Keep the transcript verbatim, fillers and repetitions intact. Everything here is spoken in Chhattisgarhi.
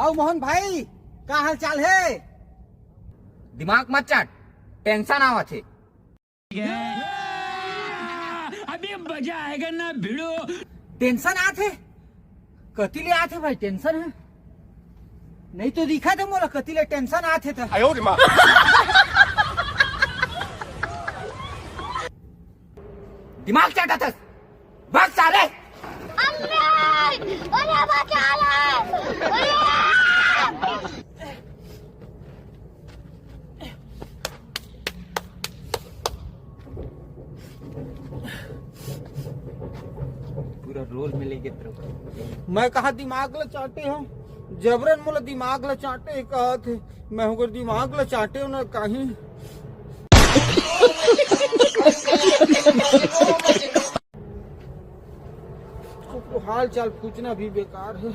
तो मोहन भाई, का हाल चाल हे? दिमाग मत चाट, टेंशन आवत हे। अभी मजा आएगा ना भिड़ो। टेंशन आत हे? कति ले आत हे भाई टेंशन हे? नहीं तो दिखा दे मोला कति ले टेंशन आत हे त। दिमाग चाटत हस, भाग साले। पूरा रोल में लेके तेरे को। मैं कहा दिमाग ला चाटे हूँ, जबरन मोला दिमाग ला चाटे कहत हे। मैं ओकर दिमाग ला चाटे हूँ ना कहीं। तो हाल चाल पूछना भी बेकार है।